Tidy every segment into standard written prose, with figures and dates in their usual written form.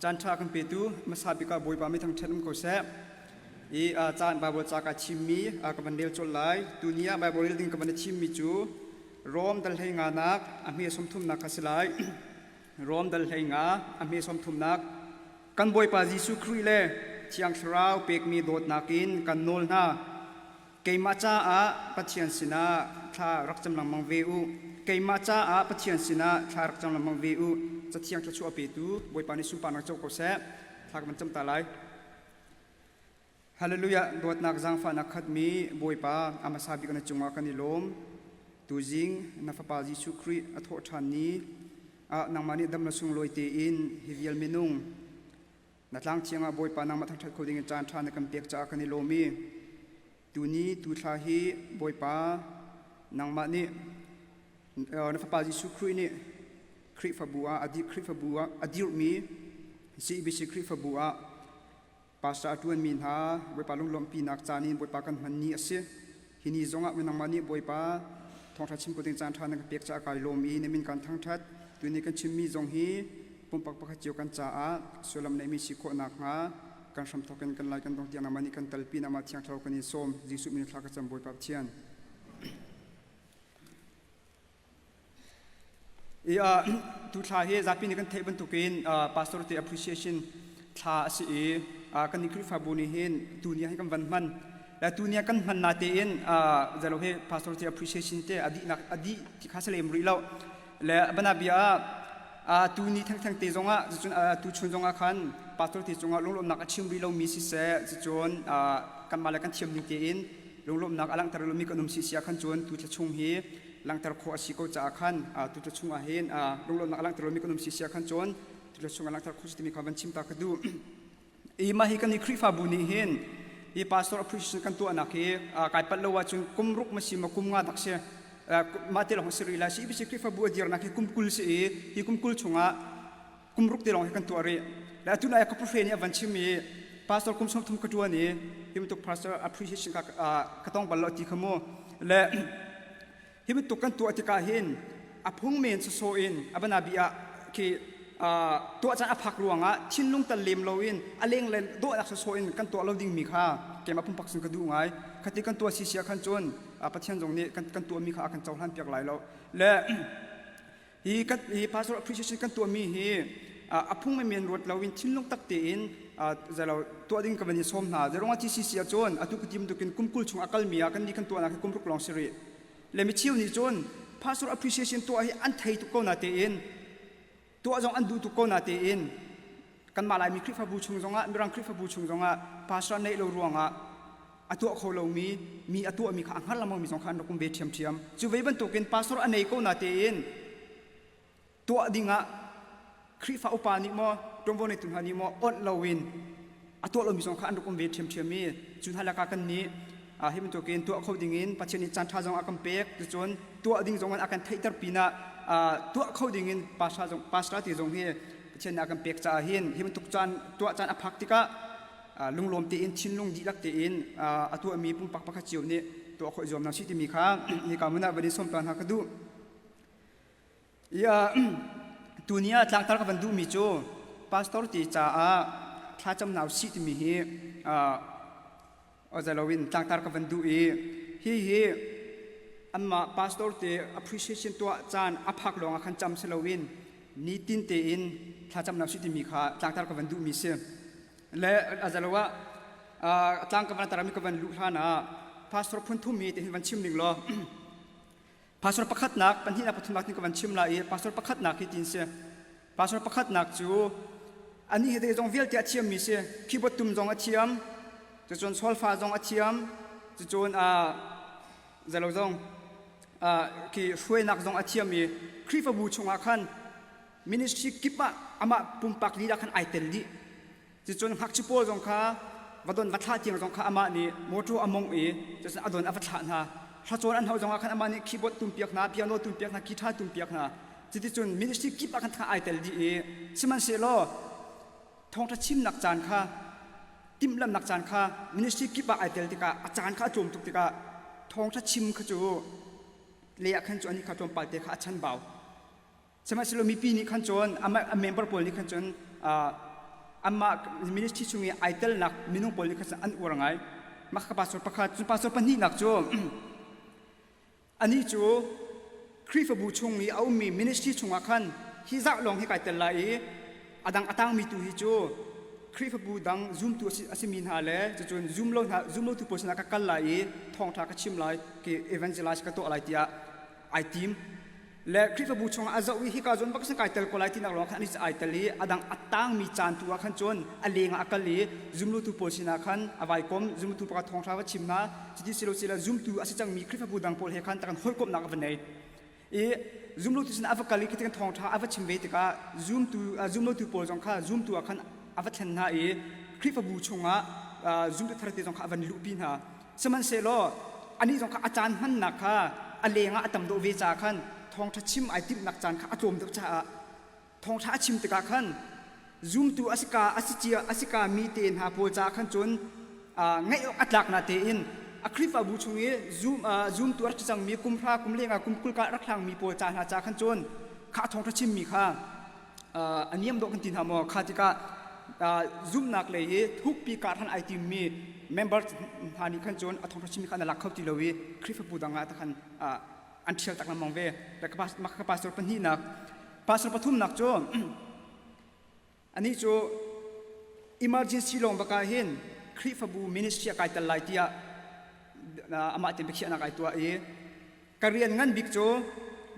Caan ṭha kan petu hmasa bik ah Bawipa mi thangṭhat um ko seh. I caan Baibal ca ka chimmi ka van rel colh lai. Tuni ah Baibal rel ding ka van i thimmi cu Rom dal hlei nganak a hme sawmthumnak kha si lai. Rom dal hlei nga a hme sawmthumnak. Kan Bawipa Jesuh Khrih le Thiang Thlarau pekmi dawtnak in kan nawl hna. Keimah caah Pathian sinah thla rak cam lengmang ve u. Keimah caah Pathian sinah thla rak cam lengmang ve u. Cathiang thluachuah petu Bawipa nih sunparnak co ko seh. Thla ka van cam ta lai. Hallelujah! Dawtnak zaangfahnak khatmi Bawipa a hmasa bik na cungah kan i lawm. Tuzing na Fapa Jesuh Khrih a thawh ṭhan ni ah nangmah nih dam na sunglawi tein hi vial minung Na tlang thiang ah Bawipa nangmah thangṭhat kho dingin caan ṭha na kan pek caah kan i lawm i tuni tuthla hi Bawipa nangmah nih na Fapa Jesuh Khrih nih Khrihfabu ah a Khrihfabu ah a dirhmi CBC Khrihfabu ah pastor a ṭuanmi hna Bawipa lunglawmhpinak caan in Bawipa kan hman ni a si. Hi ni zongah nangmah nih Bawipa thawngṭha chim ko ding caan ṭha na ka pek caah kai lawm i na min kan thangṭhat. Tuni kan chimmi zong hi pumpak pakhat cio kan caah sullam neimi si khawh nakhnga kan hramthawk in kan lai kan dong tiang nangmah nih kan talpi nangmah Thiang Thlarau kan in sawm. Jesuh min thla ka cam Bawipa Pathian. I tu thla hi zapi nih kan theih bantukin pastor te appreciation thla a si i kan nih Khrihfabu nih hin tuni hi kan van hman. Le tuni kan hman na tein zalo hi pastor te appreciation te a dihnak a dih ti kha si lem rih lo. Le bana bia ah tuni thengtheng te zongah cun tu chun zongah khan pastor te cungah lunglawmhnak a chim rih lomi siseh cun kanmah le kan thiam ning tein lunglawmhnak a langhter lomi kan um si sia khan cun tu thla chung hi langhter khawh a si ko caah khan tu thla chung ah hin lunglawmhnak a langhter lomi kan um si sia khan cun tu thla chung ah langhter khawh si timi kha van chim ta ka duh. I mah hi kan i Khrihfabu nih hin hi pastor appreciation kan tuahnak hi kai palh lo ahcun kum ruk ma si ma kum nga dak si mah te lawng si rih lai si CBC Khrihfabu a dirnak hi kum 20 si i hi kum 20 chungah kum ruk te lawng hi kan tuah rih. Le atu nai ka pu nih a van chim i pastor kum 30 ka tuan i hi bantuk pastor appreciation ka ka tong bal lo ti kha mu le hi bantuk kan tuah tikah hin a phung men sawsawh in a bana bi ah khi tuah caan a phak ruangah thinlung tal lem loin a leng le dawhnak sawsawh in kan tuah lo dingmi kha keimah pumpak sin ka duh ngai. Khati kan tuah si sia khan cun Pathian zong nih kan kan tuahmi kha a kan cohlan piak lai lo. Le Hi kan hi pastor appreciation kan tuahmi hi a phung men ruat loin thinlung tak tein zalo tuah ding ka van i sawm hna. Zeruangah TCC ah cun atu ka tim tukin kum 20 chung a kalmi ah kan nih kan tuahnak hi kum ruk lawng si rih. Le mi cheu nih cun pastor appreciation tuah hi an thei tuk ko na tein tuah zong an duh tuk ko na tein kanmah Laimi Khrihfabu chung zongah Mirang Khrihfabu chung zongah pastor neih lo ruangah a tuah kho lomi mi a tuahmi kha a hngal lengmangmi zong kha an rak um ve ṭhiamṭhiam. Cu ve bantukin pastor a nei ko na tein tuah dingah Khrihfa upa nih maw ṭuanvo neitu hna nih maw awnh loin a tuah lomi zong kha an rak um ve ṭhiamṭhiam i cu hna lakah kan nih hi bantukin tuah kho dingin Pathian nih caan ṭha zong a kan pek cucun tuah ding zong a kan theihter pinah tuah kho dingin pastor zong pastor ti zong hi Pathian nih a kan pek caah hin hi bantuk caan tuah caan a phak tikah lunglawm tein thinlung dihlak tein a tuahmi pumpak pakhat cio nih tuah khawh i zuam hna sih timi kha hika hmun ah van in sawm ta hna ka duh. I tuni ah tlangtar ka van duhmi cu pastor ti caah thlacam hna usih timi hi ozalo in tlangtar ka van duh i hihi anmah pastor te appreciation tuah caan a phak lawng ah khan cam si loin nitin tein thlacam hna usih timi kha tlangtar ka van duhmi si. Le azalo ah tlang ka van tarami ka van luh hlan ah pastor phun thum hi tihin van chim ning law pastor pakhatnak pahnihnak pathumnak tin ka van chim la i pastor pakhatnak hi tin si pastor pakhatnak cu ani he zong vialte a thiammi si keyboard tum zong a thiam cucun solfa zong a thiam cucun a zalo zong khi hruainak zong a thiam i Khrihfabu chungah khan ministry kip ah amah pumpak lila khan ai tel dih cucun ngakchia pawl zong kha va don va thlah tiang zong kha amah nih motor a mong i cucun a don a va thlah hna hlacawn an hauh zong ah khan amah nih keyboard tumpiak hna piano tumpiak hna guitar tumpiak hna cuticun ministry kip ah khan tha ai tel dih i sihmanhsehlaw thawngṭha chimnak caan kha timhlamnak caan kha ministry kip ah ai tel tikah a caan kha a tlawm tuk tikah thawngṭha chim kha cu le ah khan cu ani kha tlawmpal te kha a chanbau Sihmanhsehlaw mipi nih khan cun a member pawl nih khan cun. Amah ministry chung i ai telnak minung pawl nih khan an uar ngai. Mah ka pastor pakhat, cun pastor pahnihnak cu Anih cu Khrihfabu chung i a ummi ministry chungah khan hi zah lawng hi kai tel lai i a dang a tangmi tu hi cu Khrihfabu dang zumtu a simi hna le cucun zum lo hna zumlotu pawl sinah ka kal lai i thawngṭha ka chim lai ki evangelize ka tuah lai tiah ai tim. Le Khrihfabu chungah a zoh i hika zawn bak sin kai tel ko lai tinak lawng khan anih cu ai tel i a dang a tangmi caan tu ah khan cun a leng ah a kal i zumlotu pawl sinah khan a vai kom zumlotu pakhat thawngṭha va chim hna cuti si lo sila zumtu a si cangmi Khrihfabu dang pawl he khan takan hawikomhnak a va nei i zumlotu sinah a va kal i khi tikan thawngṭha a va chim ve tikah zumtu zumlotu pawl zong kha zumtu ah khan a va thlen hna i Khrihfabu chungah zumtu thar te zong kha a van luhpi hna Sihmanhsehlaw anih zong kha a caan hmannak kha a lengah a tam deuh ve caah khan thawngṭha chim ai timhnak caan kha a tlawm deuh caah thawngṭha a chim tikah khan zumtu a si ka a si cia a si ka mi te hna pawl caah khan cun ngaih awk a tlak na tein a Khrihfabu chung i zum zumtu a rak si cangmi kum hra kum lengah kum 20 ka rak hlangmi pawl ca hna caah khan cun kha a thawngṭha chimmi kha a niam dawh kan ti hna maw kha tikah zumhnak lei hi thukpi karhlan ai timmi member hna nih khan cun a thawngṭha chimmi kha an lak kho ti lo i Khrihfabu dang ah khan an ṭhial tak lengmang ve ka pastor pahnihnak pastor pathumnak cu anih cu emergency lawng bak ah hin Khrihfabu ministry a kai tel lai tiah amah tein biakhiahnak ai tuah i Ka rian ngan bik cu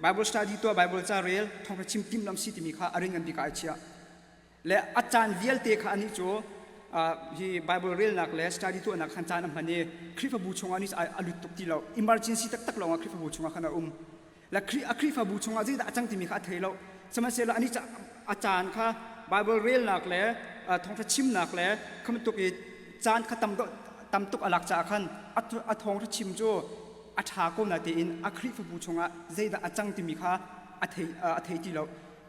Bible study tuah, Bible ca rel, thawngṭha chim timhlamh si timi kha a rian ngan bik ah ai chiah. Le a caan vialte kha anih cu hi Bible relnak le study tuahnak khan caan a hman i Khrihfabu chungah nih a lut tuk ti lo. Emergency taktak lawngah Khrihfabu chungah khan a um. Le a Khrihfabu chungah zeidah a cang timi kha a thei lo. Sihmanhsehlaw anih cu a caan kha Bible relnak le thawngṭha chimnak le kha bantuk i caan kha tam, tam tuk a lak caah khan a thawngṭha chim cu a ṭha ko na tein a Khrihfabu chungah zeidah a cang timi kha a thei, a thei ti lo.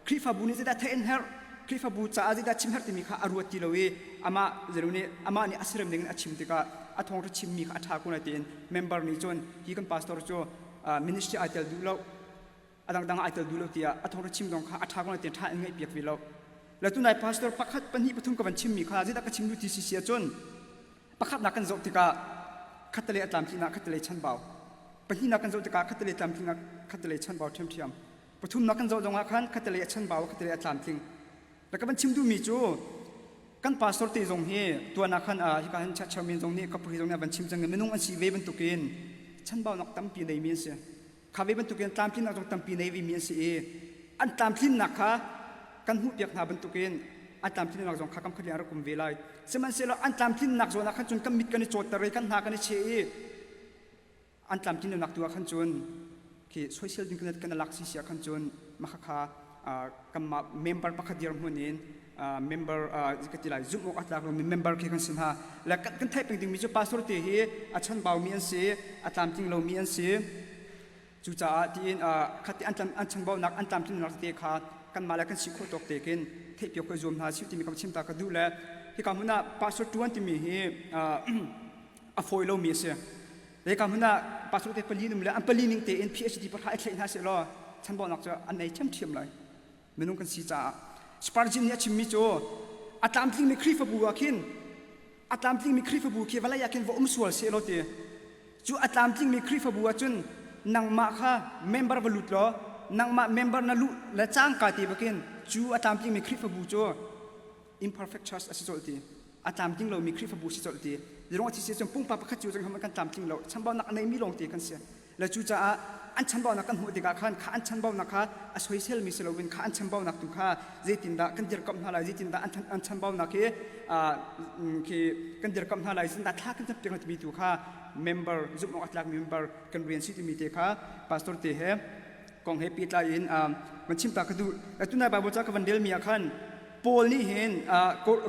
Khrihfabu nih zeidah theih an herh, Khrihfabu caah zeidah chim herh timi kha a ruat ti lo i amah zelu nih amah nih a sirem ding in a chim tikah a thawngṭha chimmi kha a ṭha ko na tein member nih cun hi kan pastor cu ministry ai tel duh lo a dangdang ai tel duh lo tiah a thawngṭha chim zong kha a ṭha ko na tein ṭha in ngaih piak ve lo. Le tunai pastor pakhat pahnih pathum ka van chimmi kha zeidah ka chim duh ti si si ahcun Pakhatnak kan zoh tikah khattelei a tlamtlinak khattelei chanbau. Pahnihnak kan zoh tikah khattelei tlamtlinak khattelei chanbau ṭhiamṭhiam. Pathumnak kan zoh zongah khan khattelei a chanbau khattelei a tlamtling. Le ka van chim duhmi cu kan pastor te zong hi tuan ah khan hika hin chairman zong nih kapu zong nih a van chim cang i minung an si ve bantukin chanbaunak tampi neimi an si. Kha ve bantukin tlamtlinnak zong tampi nei vemi an si i an tlamtlinnak kha kan hmuhpiak hna bantukin an tlamtlinnak zong kha kam khat a rak um ve lai. Sihmanhsehlaw an tlamtlinnak zawn ah khan cun kan mit kan i cawtter i kan hna kan i cheh i an tlamtlinnak tu ah khan cun khi soisel ding kan kan lak si si ah khan cun mah kha kanmah member pakhat dirhmun in member ka ti lai zumh awk a tlak lomi member khi kan si hna le kan theih peng dingmi cu pastor te hi a chanbaumi an si a tlamtling lomi an si cucaah tiin khati an an chanbaunak an tlamtlinnak te kha kanmah le kan si khawh tawk te khin theihpiak ka zuam hna si timi ka chim ta ka duh le hika hmun ah pastor tuan timi hi a fawi lomi a si hika hmun ah pastor te pali num le an pali ning tein PhD pakha i thlaih hna seh law chanbaunak cu an nei ṭhiamṭhiam lai minung kan si caah Spurgeon nih a chimmi cu a tlamtlingmi Khrihfabu ah khin a tlamtlingmi Khrihfabu khi vawlei ah khin va um sual seh law ti cu a tlamtlingmi Khrihfabu ah cun nangmah kha member va lut law nangmah member na luh le cangka te bakin cu a tlamtlingmi Khrihfabu cu imperfect church a si colh ti a tlamtling lomi Khrihfabu si colh ti zirong a thi si cun pumpak pakhat cu kan tlamtling lo chambaunak a neimi lawng te kan si le cucaah an chanbaunak kan hmuh tikah khan kha an chanbaunak kha a soiselmi si loin kha an chanbaunak tu kha zeitindah kan dirkamh hna lai zeitindah an chanbaunak hi khi kan dirkamh hna lai zeitindah thla kan campiak hna timi tu kha member zumh awk a tlakmi member kan rian si timi te kha pastor te he kong he pehtlai in van chim ta ka duh tunai Bible ca ka van relmi ah khan Paul nih hin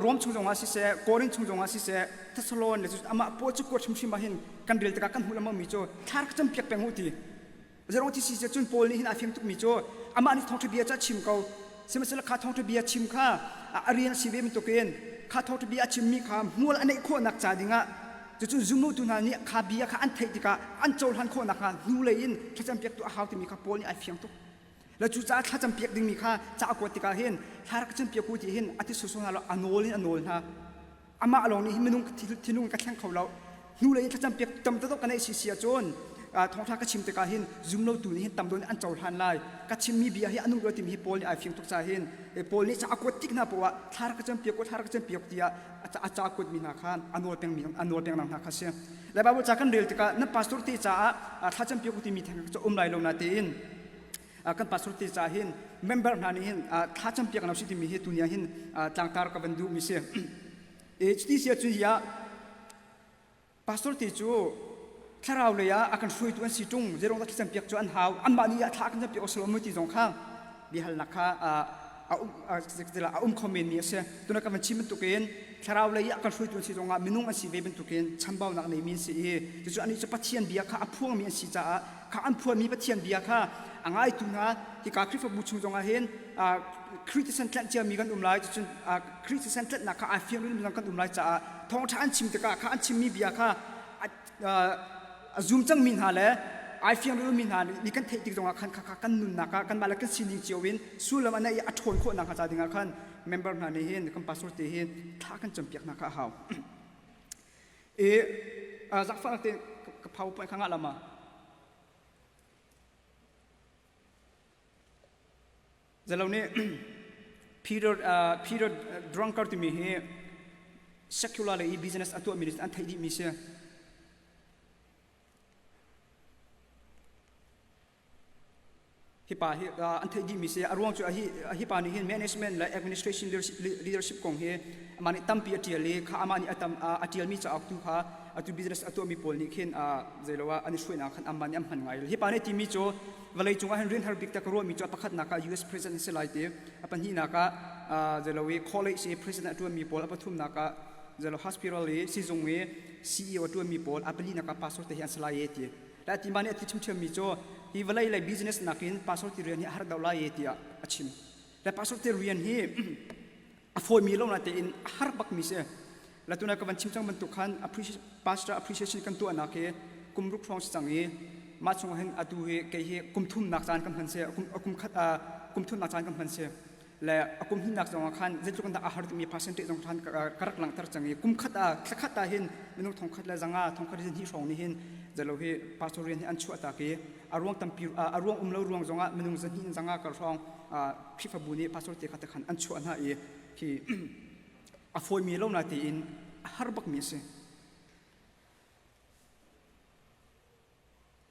Rom chung zongah siseh Korin chung zongah siseh Thessalon le amah Paul cu kuat hrimhrim ah hin kan rel tikah kan hmuh lengmang mi cu thla rak campiak peng u ti zerong ti si cun Paul nih hin a fiang tukmi cu amah nih thawngṭha bia cu a chim ko sihmanhsehlaw kha thawngṭha bia chim kha a rian a si ve bantukin kha thawngṭha bia a chimmi kha hmual a neih khawhnak ca dingah cucun zumlotu hna nih kha bia kha an theih tikah an cohlan khawh nakhnga hnulei in thlacampiaktu a hau timi kha Paul nih ai fiang tuk. Le cucaah thlacam piak dingmi kha ca a kuat tikah hin thla rak cam piak u ti hin a ti sawsawh hna lo, a nawl in a nawl hna. Amah lawng nih hin minung thinlung ka thleng kho lo. Hnulei in thlacam piak tam taktak ka neih si si ahcun thawngṭha ka chim tikah hin zumlotu nih hin tam deuh nih an cohlan lai. Ka chimmi bia hi a nung lo timi hi Paul nih ai fiang tuk caah hin Paul nih ca a kuat tik hna poah ah thla rak ka cam piak u, thla rak ka cam piak tiah a ca a kuatmi hna kha a nawl pengmi a nawl peng hna kha si. Le Bible ca kan rel tikah na pastor te caah thlacam piak u timi theng cu um lai lo na tein kan pastor te caah hin member hna nih hin thlacam piak na si timi hi tuni ah hin tlangtar ka van duh mi si. E cuti si ahcun hi ah pastor te cu thlarau lei ah a kan hruaitu an si ṭung zeirong dah thlacam piak cu an hau anmah nih a thla kan cam piak awk si ti zong kha biahalnak kha a um a um kho menmi a si. Tuna kan van chim bantukin thlarau lei ah kan hruaitu an si zongah minung an si ve bantukin chambaunak neimi an si i cucu anih cu Pathian bia kha a phuangmi an si caah kha an phuanmi Pathian bia kha a ngaitu hna hika Khrihfabu chung zongah hin Khrih thisen tlanh ciami kan um lai cucun Khrih thisen tlanhnak kha ai fiang rin kan um lai caah thawngṭha an chim tikah kha an chimmi bia kha a zum cangmi hna le ai fiang mi hna nih kan theih tik zongah khan kha kan nunnak ah kanmah le kan sining cio in sullam a neih i a ṭhawn khawh nakhnga ca dingah khan member hna nih hin kan pastor te hin thla kan campiak hna kha a hau. I zakfah te ka PowerPoint kha ngah lama. Zalo nih Peter Peter Drucker timi hi secular le i business a tuahmi an theih dihmi si. Hi pa hi an theih dihmi si. A ruang cu hi hi pa nih hin management le administration leadership kong hi amah nih tampi a ṭial i kha amah nih a tam a ṭialmi cauk tu kha atu business a tuahmi pawl nih khin zeilo ah an i hruainak khan amah nih an hman ngai. Hi pa nih timi cu vawlei cung ah hin rian har bik ta ka ruahmi cu a pakhatnak ah US president si lai ti, a pahnihnak ah zeilo i college i president a ṭuanmi pawl, a pathumnak ah zeilo hospital i sizung i CEO a ṭuanmi pawl, a palinak ah pastor te hi an si lai e ti. Le ati mah nih a ti ṭhiamṭhiammi cu hi vawlei lei business nakin pastor ti rian hi a har deuh lai e tiah a chim. Le pastor ti rian hi a fawimi lo na tein a har bakmi si. Le tuna ka van chim cang bantuk khan pastor appreciation kan tuahnak hi kum ruk hrawng si cang i mah chung hin atu hi kei hi kum thumnak caan kan hman si kum khat kum thumnak caan kan hman si le a kum hnihnak zong ah khan zeitluk in dah a har timi percentage zong khan ka rak langhter cang i kum khat ah thla khat ah hin minung thong khat le zanga thong khat hi hrawng nih hin zalo hi pastor rian hi an chuah tak i a ruang tampi a ruang um lo ruang zong ah minung zahnih in zanga kar hrawng Khrihfabu nih pastor te kha te khan an chuah hna i khi a fawimi lo na tiin a har bakmi a si.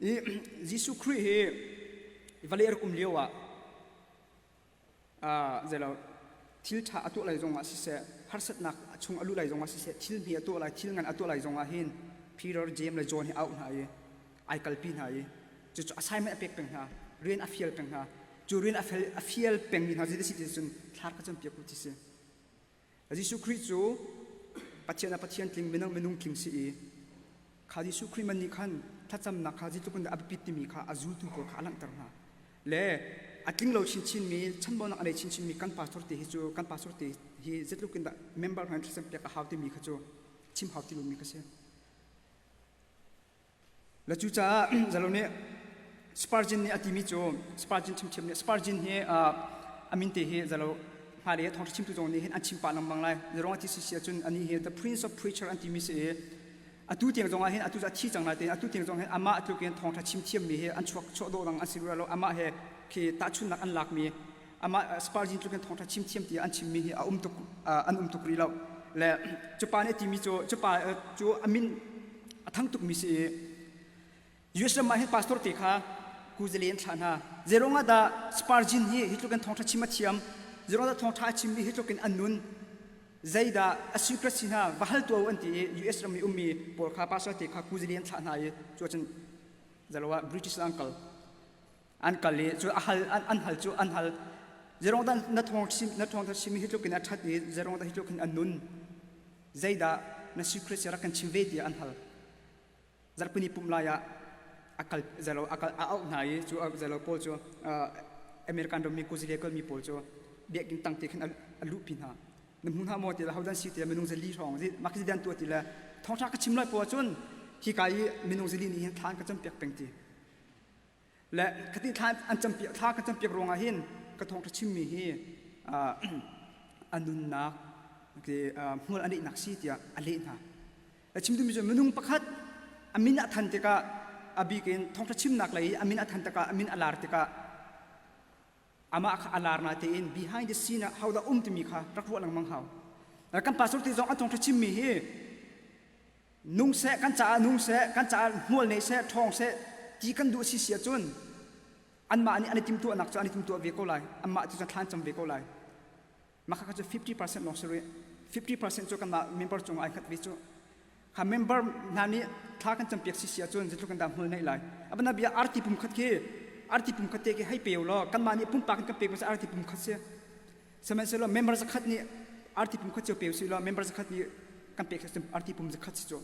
I Jesuh Khrih hi vawlei a rak um lio ah zeilo thil ṭha a tuah lai zongah siseh harsatnak chung a luh lai zongah siseh thil hme a tuah lai thil ngan a tuah lai zongah hin Peter, James le John hi a auh hna i ai kalpi hna i cucu assignment a pek peng hna rian a fial peng hna cu rian a fial pengmi hna zei si ti cun thlar ka campiak u ti si Jesuh Khrih cu Pathian a Pathian tling minung minung tling si i kha Jesuh Khrih man nih khan thlacamnak kha zeitluk in dah a biapit timi kha a zultu pawl kha a langhter hna le a tling lo chinchinmi chanbaunak a nei chinchinmi kan pastor te hi cu kan pastor te hi zeitluk in dah member hna thlacam piak a hau timi kha cu chim hau ti lomi kha si Le cucaah zalo nih Spurgeon nih a timi cu Spurgeon chimthiam nih Spurgeon hi a min te hi zalo hmailei ah thawngṭha chimtu zong nih hin an chim pah lengmang lai. Zeruang a ti si si ahcun anih hi the prince of preacher an timi si i atu tiang zong ah hin atu cu a thi cang lai tein atu tiang zong hin amah tluk in thawngṭha chim thiammi hi an chuak chuah dawh dang an si rua lo amah he khi tahchunnak an lakmi amah Spurgeon tluk in thawngṭha chim thiam tiah an chimmi hi a um tuk an um tuk rih lo le cu pa nih a timi cu cu pa cu a min a thang tukmi si i US ram ah hin pastor te kha kuzale an thlah hna zeirong ah dah Spurgeon hi hi tluk in thawngṭha chim a thiam zeirong dah thawngṭha a chimmi hi tluk in an nun zeidah a secret si hna va hal tuah u an ti i US ram i ummi pawl kha pastor te kha kuzale an thlah hna i cu cun zalo ah British an kal an kal i cu a hal an hal cu an hal zeirong dah na thawng chim na thawngtha chim hi tluk in a ṭhat i zeirong dah hi tluk in a nun zeidah na secret rak kan chim ve tiah an hal zarhpini pumh lai ah a kal zelo a kal a auh hna i cu zelo pawl cu American rammi kuzile kalmi pawl cu biakinn tang te khin a luhpi hna na hmu hna maw ti le hodan si ti minung zali hrawng mah khi dan tuah ti le thawngṭha ka chim lai pawl cun hi ka i minung zali nih hin thla an ka campiak peng ti. Le khati thla an campiak thla kan campiak ruangah hin ka thawngṭha chimmi hi a nunnak hmual a neihnak si tiah a leh hna. A chim duhmi cu minung pakhat a min a than tikah a bik in thawngṭha chimnak lei i a min a than tikah a min a lar tikah amah kha a lar natein behind the scene ah hodah um timi kha rak ruah lengmang hau. Kan pastor te zong an thawngṭha chimmi hi nung seh kan caah nung seh kan caah hmual nei seh ṭhawng seh ti kan duh si si ahcun anmah nih an i timhtuahnak cu an i timhtuah ve ko lai anmah cu thla an cam ve ko lai mah kha cu 50% lawng si rih 50% cu kanmah member cungah ai hngat ve cu kha member hna nih thla kan campiak si si ahcun zeitluk in dah hmual neih lai abana bia arti pum khat khi arti pum khat te khi hei peu law kanmah nih pumpak in kan pek arti pum khat si Sihmanhsehlaw member zakhat nih arti pum khat cio pe usih law member zakhat nih kan pek arti pum zakhat si cu.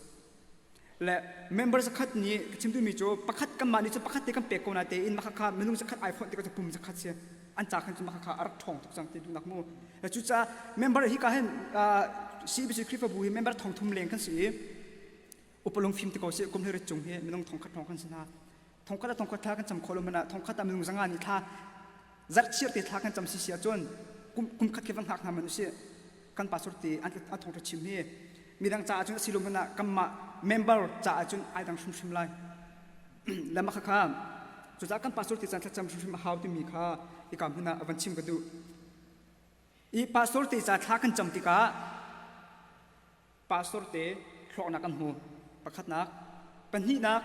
Le member zakhat nih ka chim duhmi cu pakhat kanmah nih cu pakhat te kan pek ko na tein mah kha minung zakhat ai fonh tikah cu pum zakhat si. An ca khan cu mah kha a rak ṭhawng tuk cang ti duhnak mu. Cucaah member hi ka hin CBC Khrihfabu hi member thong thum leng kan si i upa lungfim ti ko sih kum hleiriat cung hi minung thongkhat hrawng kan si hna. Thongkhat a thongkhat thla kan cam khawh lo hmanh ah thongkhat ah minung zanga nih thla zarhchir te thla kan cam si si ahcun kum kum khat khi van hngak hna man usih kan pastor te an an thawngṭha chim hi midang caah cun a si lo hmanh ah kanmah member caah cun ai dang hrimhrim lai le mah khakha cucaah kan pastor te caan thlacam hrimhrim a hau timi kha hika hmun ah a van chim ka duh i pastor te ca thla kan cam tikah pastor te hlawknak kan hmu. Pakhatnak. Pahnihnak,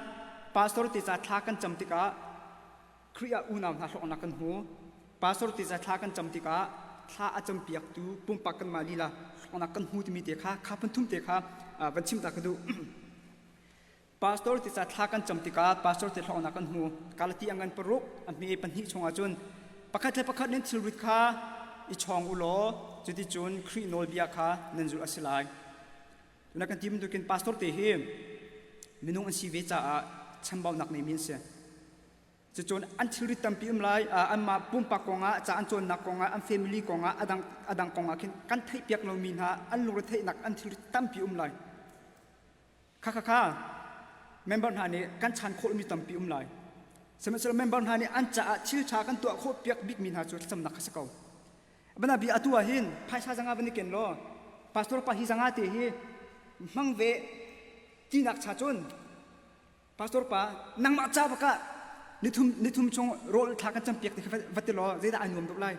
pastor te ca thla kan cam tikah Khrih ah unau hna hlawknak kan hmu. Pastor te ca thla kan cam tikah thla a campiaktu pumpak kanmah lila hlawknak kan hmu timi te kha kha phun thum te kha van chim ta ka duh. Pastor ti ca thla kan cam tikah pastor te hlawknak kan hmu. Galati a ngan paruk a hme pahnih chungah cun pakhat le pakhat nan thilrit kha i chawng u law cuticun Khrih nawlbia kha nan zulh a si lai. Tuna kan ti bantukin pastor te hi minung an si ve caah chambaunak neimi an si. Cucun an thilrit tampi um lai anmah pumpak kongah ca an cawnnak kongah an family kongah adang adang kongah khin kan theihpiak lomi hna an lungretheihnak an thilrit tampi um lai. Kha kha kha member hna nih kan chan khawhmi tampi um lai. Sihmanhsehlaw member hna nih an caah thil ṭha kan tuah khawh piak bikmi hna cu thlacamnak kha si ko. Bana bi atu ah hin phaisa zanga van i ken law pastor pa hi zanga te hi hmang ve tinak cha cun pastor pa nangmah ca baka nithum nithum chung rawl thla kan campiak ti kha va ti law zeidah ai nuam deuh lai.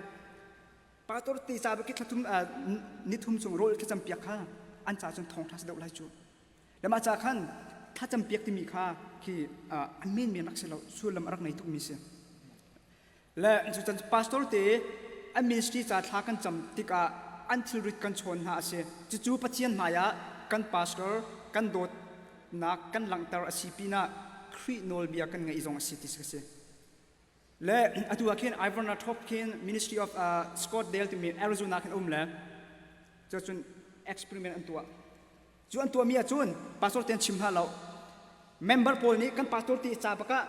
Pastor te ca bak thlathum nithum chung rawl thlacam piak kha an ca cun thawngṭha si deuh lai cu. Le mah ca khan thlacam piak timi kha khi a men men rak si lo sullam a rak ngei tukmi si. Le cucan pastor te an ministry ca thla kan cam tikah an thilrit kan chawn hna a si. Cucu Pathian hmaiah kan pastor kan dawtnak kan langhter a si pinah Khrih nawlbia kan ngeih zong a si ti si. Le atu ah khin Iverna Top khin Ministry of uh, Scottsdale timi Arizona khin um le cun experiment an tuah. Cu an tuahmi ahcun pastor te an chim hna lo. Member pawl nih kan pastor ti ca bakah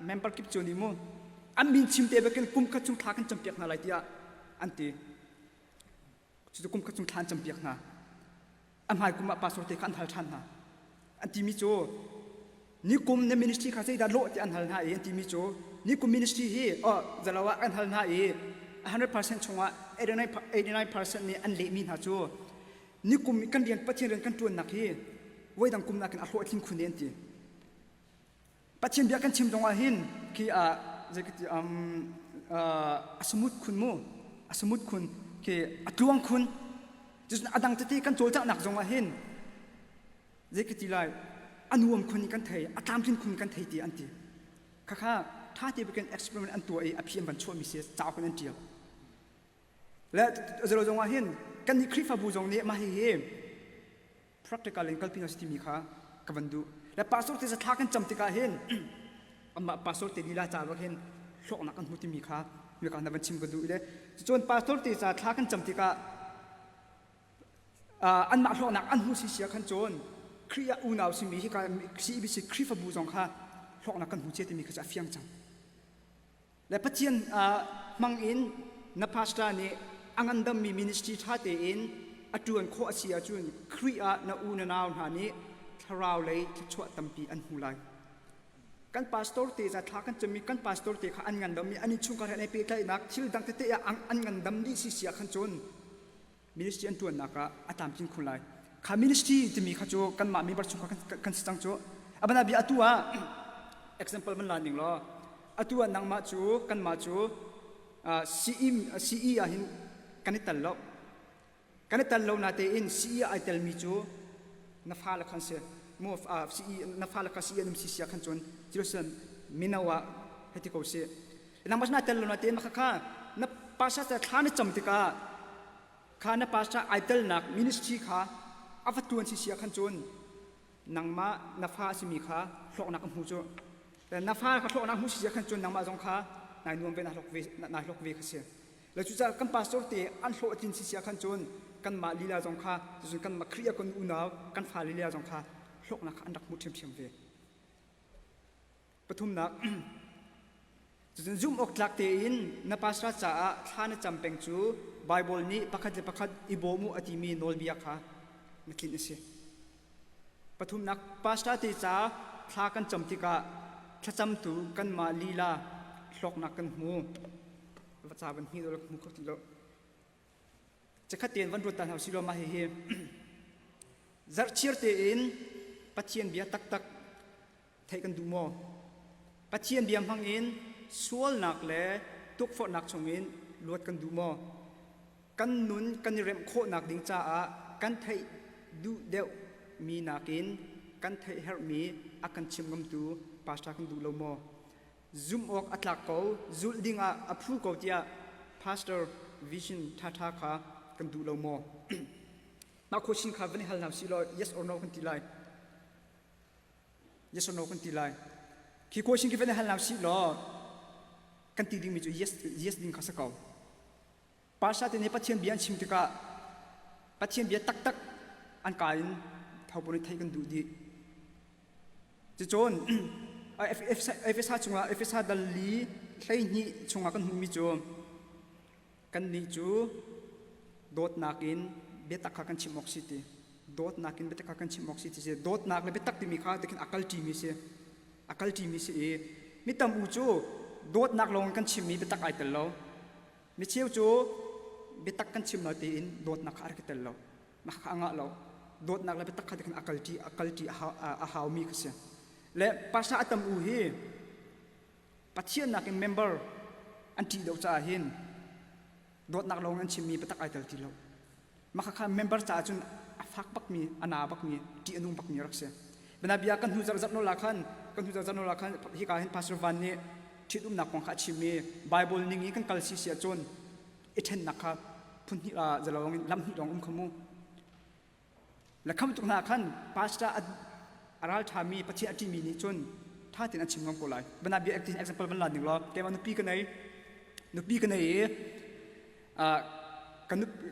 member kip cu nih mu an min chim te bakin kum khat chung thla kan campiak hna lai tiah an ti. Cucu kum khat chung thla an campiak hna. A hmai kum ah pastor te kha an hal ṭhan hna. An timi cu nikum na ministry kha zeidah lawh ti an hal hna i an timi cu nikum ministry hi oh zalo ah an hal hna i 100% chungah 89% nih an lehmi hna cu nikum kan rian Pathian rian kan ṭuannak hi voidang kum nakin a hlawh a tling khun e an ti. Pathian bia kan chim zongah hin khi ah zeikati um, a smooth khun mu a smooth khun khi a tluang khun cun a dang tete kan cawlcanghnak zongah hin zeikati lai a nuam khun in kan thei a tlamtlin khun kan thei ti an ti khakha ṭha te bikin experiment an tuah i a phi an van chuahmi si cauk in an ṭial le zero zongah hin kan nih Khrihfabu zong nih mah hihi practical in kalpi hna si timi kha ka van duh le pastor te thla kan cam tikah hin amah pastor te lila ca bak hin hlawknak kan hmu timi kha mika na van chim ka duh le cun pastor te ca thla kan cam tikah anmah hlawknak an hmu si sia khan cun Khrih ah unau simi hi ka CBC Khrihfabu zong kha hlawknak kan hmu cia timi kha cu a fiang cang Le Pathian hmang in na pastor nih a ngandammi ministry ṭha tein a ṭuan khawh a si ahcun Khrih ah na u na nau hna nih thlarau lei thluachuah tampi an hmu lai. Kan pastor te za thla kan cami kan pastor te kha an ngandam i an innchungkhar he an i pehtlaihnak thil dang tete ah an ngandam dih si si ah khan cun ministry an ṭuannak ah a tlamtling khun lai. Kha ministry timi kha cu kanmah member chungkhar kan si cang cu. Abana bia atu ah example van la ning law atu ah nangmah cu kanmah cu CE CE ah hin kan i tel lo. Kan i tel lo natein CE ai telmi cu na fale khan si mu CE na fale kha CE an um si sia khan cun Jerusalem mino ah hei ti ko si. Nangmah na tel lo natein mah kha na pastor thla na cam tikah kha na pastor ai telnak ministry kha a va tuan si sia khan cun nangmah na fa a simi kha hlawknak a hmu cu na fa kha hlawknak hmu si sia khan cun nangmah zong kha nai nuam ve na hlawk ve nai hlawk ve kha si le cucaah kan pastor te an hlawh a tlin si sia khan cun kanmah lila zong kha cun kanmah Khrih kan unau kan fa lila zong kha hlawknak kha an rak hmu ṭhiamṭhiam ve Pathumnak, cucun zumh awk tlak tein na pastor caah thla na cam peng cu Baibal nih pakhat le pakhat i bawm u a timi nawlbia kha na tlinh a si. Pathumnak, pastor te ca thla kan cam tikah thlacamtu kanmah lila hlawknak kan hmu. Va ca van hni dawh hmu kho ti lo. Cakhat tein van ruat ta hna usih law mah hihi zarhchir tein Pathian bia taktak theih kan duh maw? Pathian bia hmangin sualnak le tukforhnak chungin luat kan duh maw? Kan nun kan i remh khawhnak ding caah kan theih duh deuh mi nakin kan theih herhmi a kan chim ngamtu pastor kan duh lo maw? Zumh awk a tlak ko, zulh dingah a phu ko tiah pastor vision ṭhaṭha kha kan duh lo maw? Mah question kha van i hal hna usih law yes or no kan ti lai. Yes or no kan ti lai. Khi question khi van i hal hna usih law kan ti dingmi cu yes, yes ding kha si ko. Pastor te nih Pathian bia an chim tikah Pathian bia taktak an ka in thopon i theih kan duh dih. Cucun Efesa chungah Efesa dal li 12 chungah kan hmuhmi cu kannih cu dawtnak in biatak kha kan chim awk si ti. Dawtnak in biatak kha kan chim awk si ti si. Dawtnak le biatak timi kha tikhin a kalṭimi si. A kalṭimi si i mi tam u cu dawtnak lawng in kan chimmi biatak ai tel lo. Micheu cu biatak kan chim lo tiin dawtnak kha a rak i tel lo. Mah kha a ngah lo. Dawtnak le biatak kha tikhin a kalṭi a kalṭi a haumi kha si. Le pastor a tam u hi Pathian nakin member an ṭih deuh caah hin dawtnak lawng an chimmi biatak ai tel ti lo. Mah kha member caah cun a fak bakmi, a na bakmi, ṭih a nung bakmi a rak si. Bianabia kan hnu zarh zarh nawl ah khan kan hnu zarh zarh nawl ah khan hika hin Pastor Van nih ṭhitumnak kong kha a chim i Bible ning i kan kal si si ahcun i ṭhennak kha phun hnih zalawng in lam hnih lawng um kha mu. Le kham tuk hna khan pastor a ral ṭhami Pathian a ṭihmi nih cun ṭha tein an chim ngam ko lai. Bianabia example van la ning law keimah nupi ka nei nupi ka nei i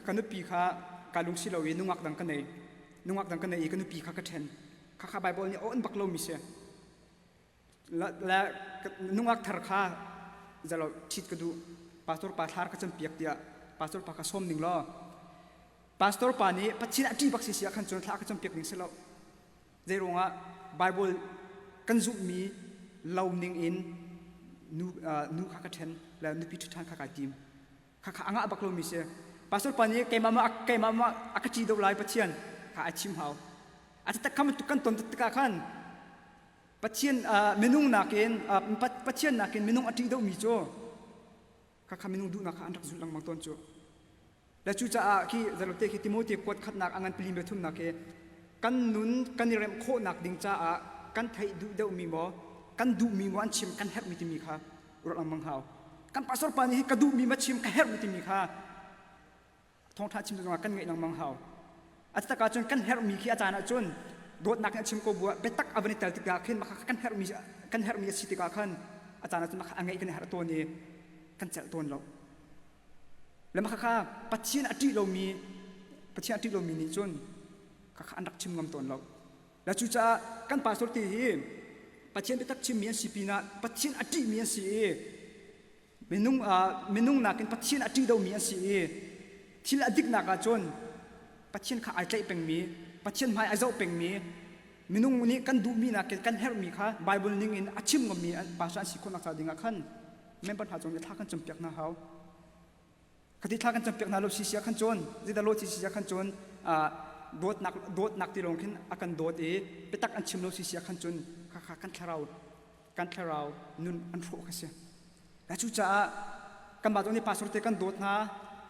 ka nupi kha ka lungsi lo i nungak dang ka nei nungak dang ka nei i ka nupi kha ka ṭhen khakha Bible nih a on bak lomi si le nungak thar kha zalo ṭhit ka duh pastor pa thlar ka campiak tiah pastor pa kha sawm ning law pastor pa nih Pathian a ṭih bak si si ah khan cun thla ka campiak ning si lo zei ruangah Bible kan zumhmi lo ning in nu nu kha ka ṭhen le nupi ṭhiṭhan kha kai tim Khakha a ngah bak lomi si. Pastor pa nih keimah ma keimah ma a ka ṭi deuh lai Pathian kha a chim hau. A tak kham kan ton tikah khan Pathian minung nakin Pathian nakin minung a ṭih deuhmi cu khakha minung duhnak kha an rak zulh lengmang tawn cu. Le cucaah khi zalote khi Timote kuat khatnak a ngan pali me thumnak hi kan nun kan i remh khawhnak ding caah kan theih duh deuhmi maw kan duhmi maw an chim kan herhmi timi kha ruah lengmang hau kan pastor pa nih ka duhmi ma chim ka herhmi timi kha thawngtha chim zongah kan ngaih lengmang hau a tak ahcun kan herhmi khi a caan ahcun dawtnak in a chim ko buah biatak a van i tel tikah khin mah kan herhmi kan herhmi a si tikah khan a caan ahcun a ngaih kan i harh tawn i kan celh tawn lo le mah kha Pathian a ṭih lomi Pathian a ṭih lomi nih cun kha an rak chim ngam tawn lo Le cucaah kan pastor te hi Pathian biatak chimmi an si pinah Pathian a ṭihmi an si i minung, uh, minung nakin Pathian a ṭih domi an si i thil a diknak ahcun Pathian kha ai tlaih pengmi, Pathian hmai a zoh pengmi. Minung nih kan duhmi nakin kan herhmi kha Bible ning in a chim ngammi pastor an si khawhnak ca dingah khan member hna cung nih thla kan campiak hna hau. Khati thla kan campiak hna lo si sia khan cun zeidah lo si sia khan cun dawtnak dawtnak ti lawng khin a kan dawt i biatak an chim lo si sia khan cun khakha kan thlarau kan thlarau nun an hrawh kha si. Cucaah kanmah zong nih pastor te kan dawt hna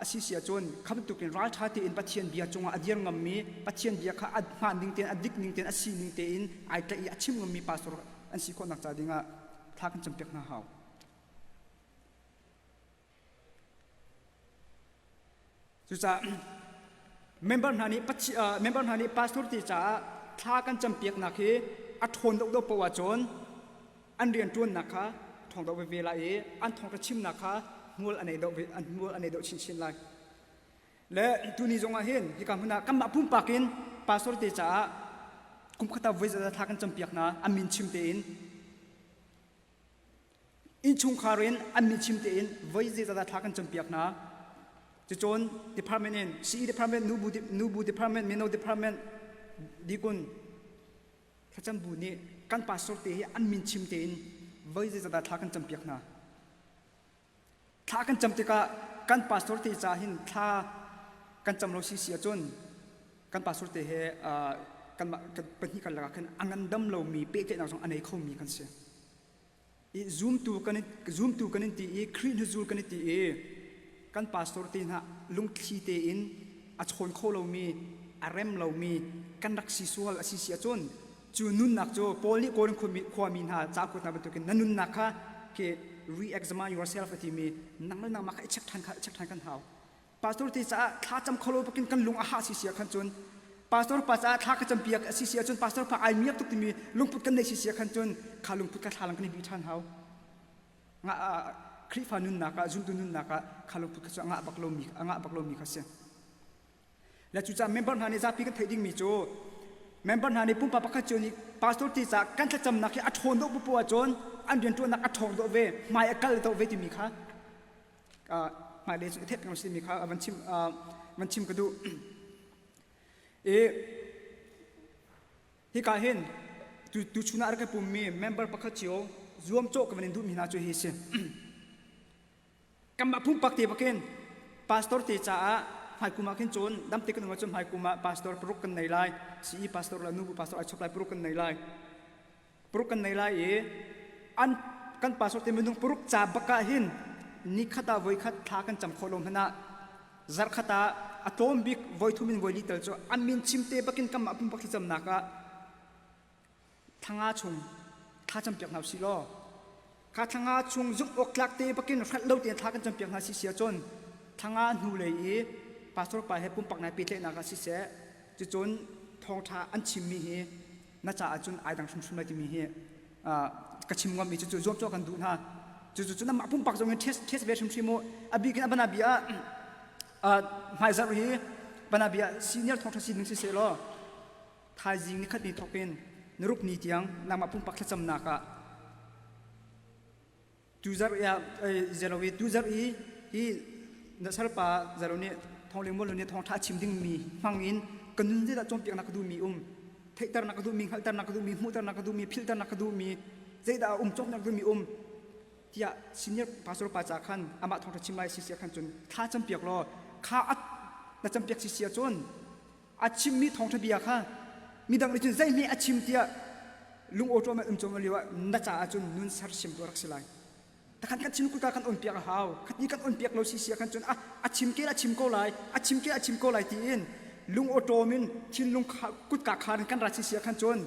a si si ahcun kha bantukin ralṭha tein Pathian bia cungah a dir ngammi Pathian bia kha a hmaan ning tein a dik ning tein a si ning tein ai tlaih i a chim ngammi pastor an si khawhnak ca dingah thla kan campiak hna hau. Cucaah member hna nih member hna nih pastor te caah thla kan campiaknak hi a ṭhawn deuhdeuh paoh ahcun an rianṭuannak kha ṭhawng deuh veve lai i an thawngṭha chimnak kha hmual a nei deuh an hmual a nei deuh chinchin lai. Le tuni zong ah hin hika hmun ah kanmah pumpak in pastor te caah kum khat ah voi zeizat thla kan campiak hna an min chim tein Innchungkhar in an min chim tein voi zeizat dah thla kan campiak hna. Cucun department in CE department, nubu, nubu department, mino department, dikun thlacam bu nih kan pastor te hi an min chim tein voi zeizat dah thla kan campiak hna. Thla kan cam tikah kan pastor te ca hin thla kan cam lo si si ahcun kan pastor te he kanmah kan pahnih kan lakah khin a ngandam lomi pehtlaihnak zong a nei khomi kan si. I zumtu kan zumtu kan in ti i Khrih hnuzul kan i ti i kan pastor te hna lungthli tein a chawn kho lomi a rem lomi kan rak si sual a si si ahcun cu nunnak cu Paul nih Korin khuami hna ca kuat hna bantukin na nunnak kha khi re-examine yourself a timi nang le nangmah kha i check ṭhan kha check ṭhan kan hau. Pastor te caah thla cam kho lo bakin kan lung a hah si si ah khan cun pastor pa caah thla ka campiak a si si ahcun pastor pa ai miak tuk timi lungput kan nei si si ah khan cun kha lungput kha thlalang kan i bih ṭhan hau. Nga Khrihfa nunnak ah zumtu nunnak ah kha lungput kha cu a ngah bak lomi a ngah bak lomi kha si. Le cucaah member hna nih zapi kan theih dingmi cu member hna nih pumpak pakhat cio nih pastor ti caah kan thlacamnak hi a ṭhawn deuh popoh ahcun an rianṭuannak a ṭhawng deuh ve hmai a kal deuh ve timi kha hmailei cu i theih peng timi kha van chim van chim ka duh. I hika hin tu tuchun ah rak i pummi member pakhat cio zuamcawh ka van in duhmi hna cu hi si. Kanmah pumpak te bakin pastor te caah hmaikum ah khin cun damte kan um ahcun hmaikum ah pastor paruk kan nei lai. CE pastor le nubu pastor ai chop lai paruk kan nei lai. Paruk kan nei lai i an kan pastor te minung paruk ca bak ah hin nikhat ah voikhat thla kan cam khawh lo hmanh ah zarkhat ah a tlawm bik voithum in voili tal cu an min chim te bakin kanmah pumpak thlacamnak ah Thla chung thla campiak hna usih law kha thla chung zumh awk tlak te bakin hrelh lo tein thla kan campiak hna si si ahcun thla hnu lei i pastor pa he pumpak nai pehtlaihnak ah siseh cucun thawngṭha an chimmi hi na caah cun ai dang hrimhrim lai timi hi ka chim ngammi cu zuam cu kan duh hna cucu cu namah pumpak zong in test test ve hrimhrim u a bikin a bana bia ah hmaizarh hi bana bia senior thawngṭha sining siseh law Thaizing nikhat ni thawk in naruk ni tiang nangmah pumpak thlacamnak ah tuzarh ya zero i tuzarh i hi na salpa zero nih thawngling molu nih thawngṭha a chim dingmi hmang in ka nun zeidah cawnpiaknak ka duhmi um theihternak ka duhmi hngalhternak ka duhmi hmuhternak ka duhmi philhternak ka duhmi zeidah a um cawnpiaknak ka duhmi um tiah senior pastor pa ca khan amah thawngṭha chim lai si sia khan cun thla campiak law kha na campiak si sia cun A chimmi thawngṭha bia kha midang nih cun zeihme a chim tiah lung awṭawm in um cawm lio ah na caah cun nun sersiamtu a rak si lai. Takhan kan chim kutka kan on piak a hau. Khat ni kan on piak lo si sia khan cun a a chim kel a chim ko lai, a chim kel a chim ko lai tiin lung awṭawm in thinlung kutka khar in kan ra si sia khan cun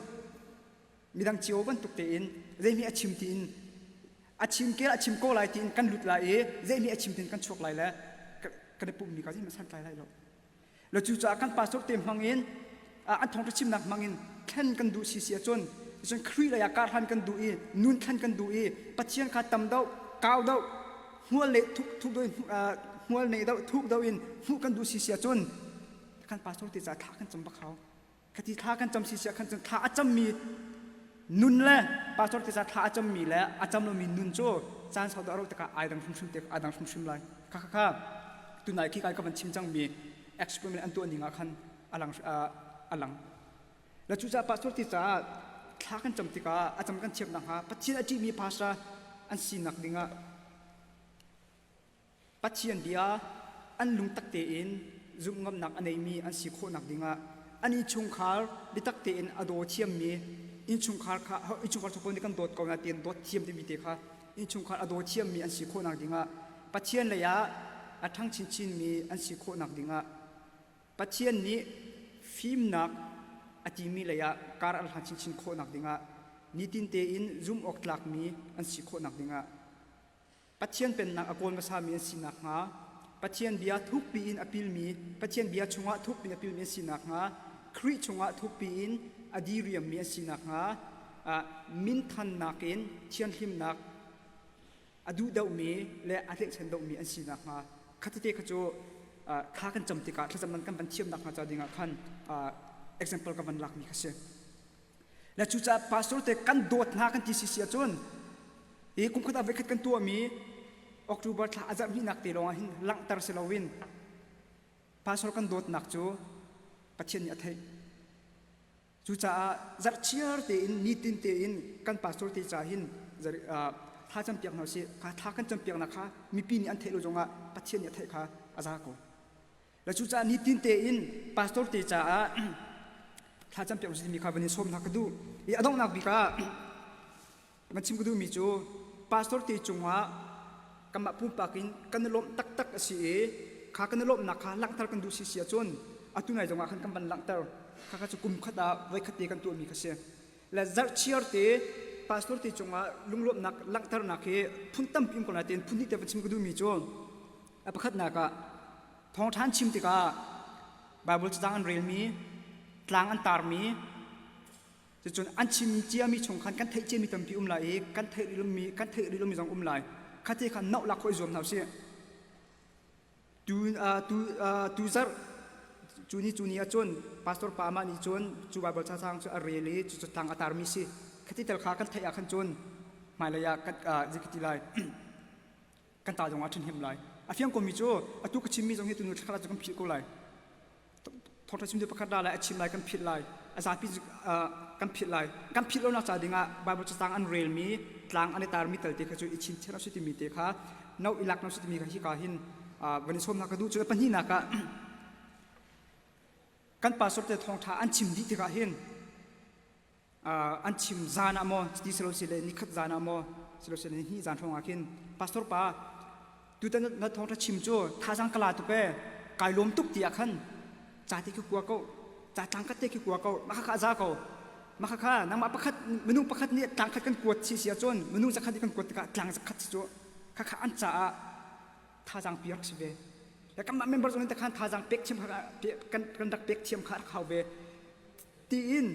midang cio bantuk tein zeihme a chim tiin a chim kel a chim ko lai tiin kan lut lai i zeihme a chim tiin kan chuak lai le kan i pummi ka zeihmanh santlai lai lo. Le cucaah kan pastor te hmang in an thawngṭha chimnak hmang in thlen kan duh si si ahcun cun Khrih lei ah karhlan kan duh i nun thlen kan duh i Pathian kha tam deuh kau deuh hmual le thuk thuk deuh in hmual nei deuh thuk deuh in hmuh kan duh si si ahcun kan pastor te caah thla kan cam bak hau. Khati thla kan cam si sia khan cun thla a cammi nun le pastor te ca thla a cammi le a cam lomi nun cu caan sau dah ro tikah ai dang hrimhrim te ai dang hrimhrim lai. Kha kha kha tunai khi kai ka van chim cangmi experiment an tuah ning ah khan a lang a lang. Le cucaah pastor ti caah thla kan cam tikah a cam kan thiam nakhnga Pathian a ṭihmi pastor an sinak dingah Pathian bia an lungtak tein zumhngamnak a neimi an si khawhnak dingah an innchungkhar biatak tein a daw thiammi innchungkhar kha innchungkhar chung nih kan dawt ko na tiin dawt thiam timi te kha innchungkhar a daw thiammi an si khawhnak dingah Pathian lei ah a ṭhang chinchinmi an si khawhnak dingah Pathian nih fimnak a timi lei ah kar an hlan chinchin khawhnak dingah nitin tein zumh awk tlakmi an si khawhnak dingah Pathian pennak a kawl hmasami an si nakhnga Pathian bia thukpi in a pilmi Pathian bia chungah thukpi in a pilmi an si nakhnga Khrih chungah thukpi in a diriammi an si nakhnga minthannak in thianhlimnak a duh deuhmi le a tlaihchan deuhmi an si nakhnga khatete kha cu thla kan cam tikah thlacam nan kan van thiam nakhnga ca dingah khan example ka van lakmi kha si. Le cucaah pastor te kan dawt hna kan ti si si ahcun hi kum khat ah voikhat kan tuahmi October thla a zarh hnihnak te lawngah hin langhter si loin pastor kan dawtnak cu Pathian nih a theih. Cucaah zarhchiar tein nitin tein kan pastor te ca hin thla campiak hna usih. Kha thla kan campiaknak kha mipi nih an theih lo zongah Pathian nih a theih kha a za ko. Le cucaah nitin tein pastor te caah thla campiak usih timi kha van in sawm hna ka duh. I a donghnak bik ah van chim ka duhmi cu pastor te cungah kanmah pumpak in kan i lawmh taktak a si i kha kan i lawmhnak kha langhter kan duh si si ahcun atu nai zongah khan kan van langhter. Kha kha cu kum khat ah voikhat te kan tuahmi kha si. Le zarhchiar te pastor te cungah lunglawmhnak langhternak hi phun tampi um ko lai tein phun hnih te van chim ka duhmi cu A pakhatnak ah thawngṭha an chim tikah Baibal cacang an relmi, tlang an tarmi, cucun an chim ciami chung khan kan theih ciami tampi um lai i kan theih rih lomi kan theih rih lomi zong um lai. Khate kha noh lak khawh i zuam hna usih. Tu tu tu zarh cu ni cu ni ahcun pastor pa mah nih cun cu Baibal cacang cu a rel i cucu tlang a tarmi si. Khati tel kha kan theih ah khan cun hmailei ah kan zikiti lai. Kan ta zong ah ṭhahnem lai. A fiang komi cu atu ka chimmi zong hi tunu thlakhat ah cu kan philh ko lai. Thawngṭha chimtu pakhat ra lai, a chim lai, kan philh lai. A zapi kan philh lai. Kan philh lonak ca dingah Bible cacang an relmi, tlang an i tarmi talte kha cu i chinchiah a si timi te kha no i lak no si timi kha hika hin van i sawmnak ka duh. Cu pahnihnak ah kan pastor te thawngṭha an chim dih tikah hin an chim zan ah maw ti silo si le nikhat zan ah maw silo si le nihnih zan hrawng ah khin pastor pa tutan na thawngṭha chim cu thazang ka la tuk e kai lawm tuk ti ah khan ca te khi kua ko ca tlang khat te khi kua ko mah kha za ko mah kha nangmah pakhat minung pakhat nih tlang khat kan kuat si si ahcun minung zakhat nih kan kuat tikah tlang zakhat si cu kha kha an caah thazang pi rak si ve le kanmah member zong in takhan thazang pek thiam kha kan kan rak pek thiam kha rak hau ve tiin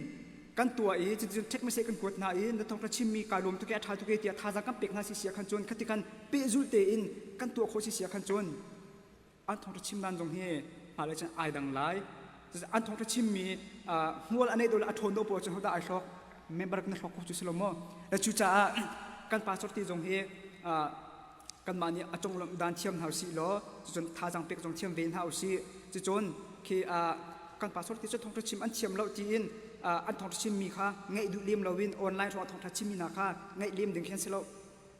kan tuah i cuticun text message kan kuat hna i na thawngṭha chimmi kai lawm tuk i a ṭha tuk i tiah thazaang kan pek hna si sia khan cun khati khan pehzulh tein kan tuah khawh si sia khan cun an thawngṭha chim dan zong hi hmailei cun ai dang lai. An thawngṭha chimmi hmual a neih deuh le a ṭhawn deuh paoh cun hodah ai hlawk member na hlawk kho cu si lo maw? Le cucaah kan pastor ti zong hi kanmah nih a conglawmh dan thiam hna usih law cucun thazaang pek zong thiam ve hna usih. Cucun khi kan pastor ti cu thawngṭha chim an thiam lo tiin an thawngṭha chimmi kha ngaih duh lem loin online hrawng thawngṭha chimmi hna kha ngaih lem ding khi an si lo.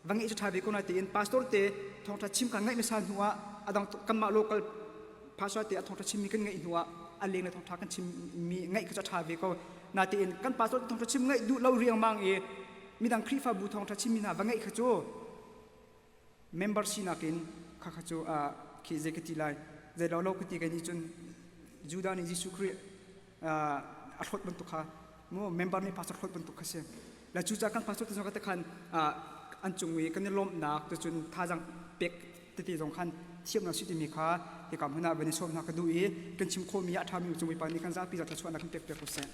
Va ngeih cu ṭha ve ko na tiin pastor te thawngṭha chim kha ngaih hmasa hnu ah a dang kanmah local pastor te a thawngṭha chimmi kan ngaih hnu ah a leng le thawngṭha kan chimmi ngaih kha cu a ṭha ve ko. Natein kan pastor te thawngṭha chim ngaih duh lo riangmang i midang Khrihfabu thawngṭha chimmi hna va ngaih kha cu member sinak in khakha cu khi zei ka ti lai zei lo lo ka ti kai nih cun Judah nih Jesuh Khrih a hlawt bantuk kha mu member nih pastor hlawt bantuk kha si le cucaah kan pastor te zong ka te khan an cung i kan i lawmhnak te cun thazang pek tete zong khan thiamnak si timi kha hika hmun ah van i sawm hna ka duh i kan chim khawhmi a ṭhami cung mipa nih kan zapi za thluachuahnak kan pek piak ko seh.